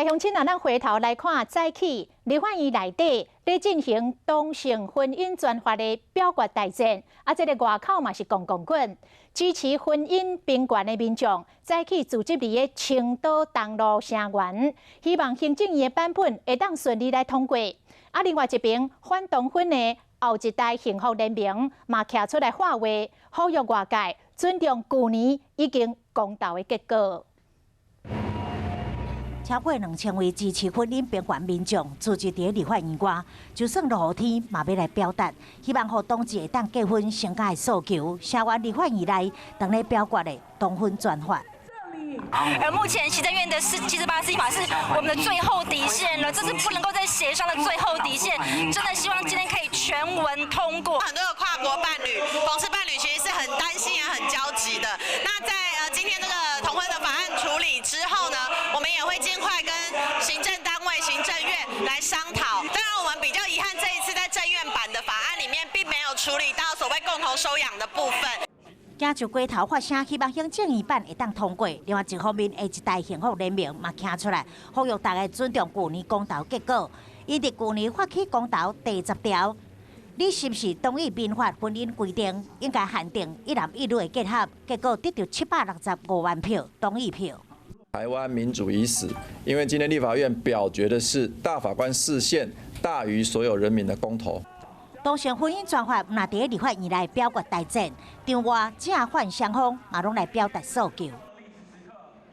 鄉親啊，咱回頭來看，早起立法院內底咧進行同性婚姻專法的表決大戰，啊，這个外口嘛是摃摃滾，支持婚姻平權的民眾早起聚集佇个青島東路聲援，希望行政院的版本會當順利來通過。啊，另外一邊反同婚的後一代幸福聯盟嘛徛出來喊話，呼籲外界尊重舊年已經公投的結果。超過2000位支持婚姻平權民眾聚集佇立法院外，就算落雨天嘛欲來表達，希望予同志會當結婚成家的訴求。聲援立法院內當咧表決的同婚專法。而目前行政院的478釋法是我們的最後底線了，這是不能夠再協商的最後底線。真的希望今天可以全文通過。很多的跨國伴侶、同志伴侶其實是很擔心也很焦急的。那在今天這個同婚的法案處理之後呢，我們也會盡快跟行政單位、行政院來商討。當然，我們比較遺憾，這一次在政院版的法案裡面，並沒有處理到所謂共同收養的部分。行就街頭發聲，希望行政院版會當通過。另外一方面，下一代幸福聯盟嘛徛出來，呼籲大家尊重舊年公投結果。𪜶佇舊年發起公投第10條，你是毋是同意民法婚姻規定應該限定一男一女的結合？結果得著765萬票同意票。台灣民主已死，因為今天立法院表決的是大法官釋憲大於所有人民的公投。同性婚姻專法若佇立法院內表決大戰，場外正反雙方嘛攏來表達訴求。